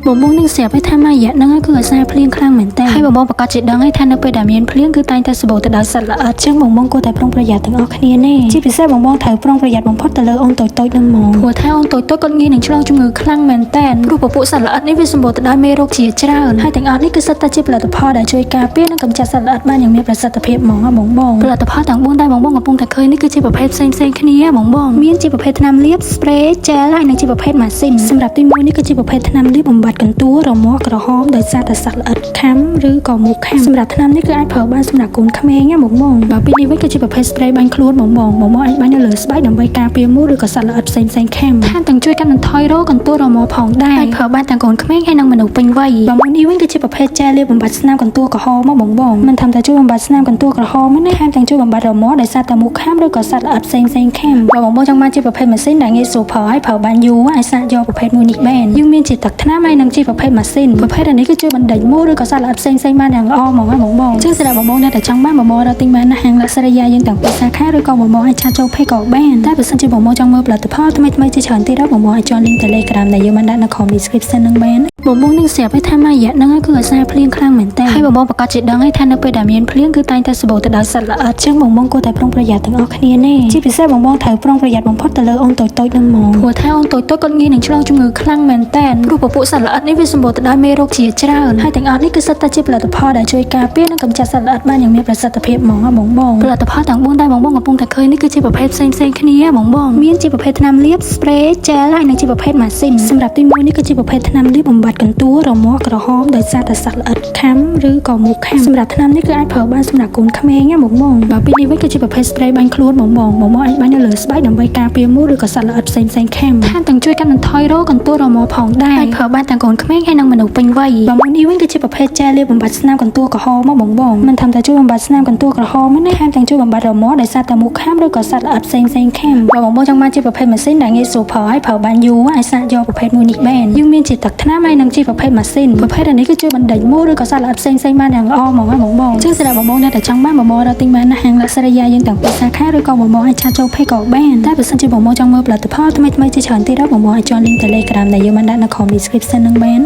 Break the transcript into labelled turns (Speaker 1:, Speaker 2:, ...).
Speaker 1: បងបងនឹងស្រាប់ឲ្យថាមួយរយៈហ្នឹងគឺអាសាភ្លៀងខ្លាំងមែនតើហើយបងបងប្រកាសជាដឹងហើយថានៅពេលដែលមានភ្លៀងគឺតែងតែសម្បូរទៅដោយសត្វល្អិតចឹងបងបងគួរតែប្រុងប្រយ័ត្នទាំងអស់គ្នាណែជាពិសេសបងបងត្រូវប្រុងប្រយ័ត្នបំផុតទៅលើអូនតូចៗហ្នឹងហ្មងព្រោះថាអូនតូចៗគាត់ងាយនឹងឆ្លងជំងឺខ្លាំងមែនតើព្រោះពពួកសត្វល្អិតនេះវាសម្បូរទៅដោយមេរោគជាច្រើនហើយទាំងអស់នេះគឺសុទ្ធតែជាផលិតផលដែលជួយការពារនិងកម្ចាត់សត្វល្អិតបានយ៉ាងមានប្រសិទ្ធភាពហ្មងហ៎បងបងផលិតផលទាំង4ដែលបងបងកំពុងតែឃើញនេះគឺជាប្រភេទផ្សេងៗគ្នាបងបងមានជាប្រភេទថ្នាំលាប spray gel ហើយនិងជាប្រភេទម៉ាស៊ីនសម្រាប់ទី1នេះគឺជាប្រភេទថ្នាំលាបបំបត្តិកន្ទួលរមាស់ក្រហមដោយសារតែសត្វល្អិតខាំឬក៏មូសខាំសម្រាប់ថ្នាំនេះគឺអាចប្រើបានសម្រាប់កូនក្មេងណាបងបងបើពីនេះវិញគឺជាប្រភេទ spray បាញ់ខ្លួនបងបងបងបងអាចបាញ់នៅលើស្បែកដើម្បីការពារមូសឬក៏សត្វល្អិតផ្សេងៗខាំថែមទាំងជួយកាត់បន្ថយរោគកន្ទួលរមាស់ផងដែរអាចប្រើបានទាំងកូនក្មេងហើយនិងមនុស្សពេញវ័យបើមួយនេះវិញគឺជាប្រភេទ gel លាបបំបត្តិស្នាមកន្ទួលក្រហមមកបងបងមិនត្រឹមតែជួយបំបត្តិស្នាមកន្ទួលក្រហមទេណាថែមទាំងជួយបំបត្តិរមាស់ដោយសារតែមូសខាំឬក៏សត្វល្អិតផ្សេងៗខាំបើបងបងចង់បានជាប្រភេទម៉ាស៊ីនដែលងាយស្រួលប្រើហើយប្រើបានយូរអាចសាកយកប្រភេទមួយនេះបានយើងមានជាទឹកថ្នាំហើយនិងជាប្រភេទម៉ាស៊ីនប្រភេទនេះគឺជួយបណ្ដេញមូសឬក៏សត្វល្អិតផ្សេងៗបានយ៉ាងល្អហ្មងហើយបងបងជាងសម្រាប់បងបងដែលតែចង់បានបងបងរកទិញបាននៅហាងលក្ខសរិយាយើងទាំងពីរសាខាឬក៏បងបងអាច chat ចូល page ក៏បានតែបើសិនជាបងបងចង់មើលផលិតផលថ្មីៗជាច្រើនទៀតបងបងអាច join link Telegram ដែលយើងបានដាក់នៅក្រោម description នឹងបានបងបងនឹងស្រាប់ឲ្យថាមួយរយៈហ្នឹងគឺអាសាភ្លៀងខ្លាំងមែនតើហើយបងបងប្រកាសជាដឹងហើយថានៅពេលដែលមានភ្លៀងគឺតែងតែសម្បូរទៅដោយសត្វល្អិតចឹងបងបងគួរតែប្រុងប្រយ័ត្នទាំងអស់គ្នាណែជាពិសេសបងបងត្រូវប្រុងប្រយ័ត្នបំផុតទៅលើអូនតូចៗហ្នឹងហ្មងព្រោះថាអូនតូចៗគាត់ងាយនឹងឆ្លងជំងឺខ្លាំងមែនតើព្រោះពពួកសត្វល្អិតនេះវាសម្បូរទៅដោយមេរោគជាច្រើនហើយទាំងអស់នេះគឺសុទ្ធតែជាផលិតផលដែលជួយការពារនិងកម្ចាត់សត្វល្អិតបានយ៉ាងមានប្រសិទ្ធភាពហ្មងហ៎បងបងផលិតផលទាំង4ដែលបងបងកំពុងតែឃើញនេះគឺជាប្រភេទផ្សេងៗគ្នាបងបងមានជាប្រភេទថ្នាំលាប spray gel ហើយនិងជាប្រភេទម៉ាស៊ីនសម្រាប់ទី1នេះគឺជាប្រភេទថ្នាំលាបបំបត្តិកន្ទួលរមាស់ក្រហមដោយសារតែសត្វល្អិតខាំឬក៏មូសខាំសម្រាប់ថ្នាំនេះគឺអាចប្រើបានសម្រាប់កូនក្មេងណាបងបងបើពីនេះវិញគឺជាប្រភេទ spray បាញ់ខ្លួនបងបងបងបងអាចបាញ់នៅលើស្បែកដើម្បីការពារមូសឬក៏សត្វល្អិតផ្សេងៗខាំថែមទាំងជួយកាត់បន្ថយរោគកន្ទួលរមាស់ផងដែរអាចប្រើបានទាំងកូនក្មេងហើយនិងមនុស្សពេញវ័យបើមួយនេះវិញគឺជាប្រភេទ gel លាបបំបត្តិស្នាមកន្ទួលក្រហមមកបងបងមិនត្រឹមតែជួយបំបត្តិស្នាមកន្ទួលក្រហមទេណាថែមទាំងជួយបំបត្តិរមាស់ដោយសារតែមូសខាំឬក៏សត្វល្អិតផ្សេងៗខាំបើបងបងចង់បានជាប្រភេទម៉ាស៊ីនដែលងាយស្រួលប្រើហើយប្រើបានយូរអាចសាកយកប្រភេទមួយនេះបានយើងមានជាទឹកថ្នាំហើយនិងជាប្រភេទម៉ាស៊ីនប្រភេទនេះគឺជួយបណ្ដេញមូសឬក៏សត្វល្អិតផ្សេងៗបានយ៉ាងល្អហ្មងហ៎បងបងជាងសម្រាប់បងបងដែលតែចង់បានបងបងរកទិញបាននៅហាងលក្ខសរិយាយើងទាំងពីរសាខាឬក៏បងបងអាច chat ចូល page ក៏បានតែបើសិនជាបងបងចង់មើលផលិតផលថ្មីៗជាច្រើនទៀតបងបងអាច join link Telegram ដែលយើងបានដាក់នៅក្រោម description នឹងបាន។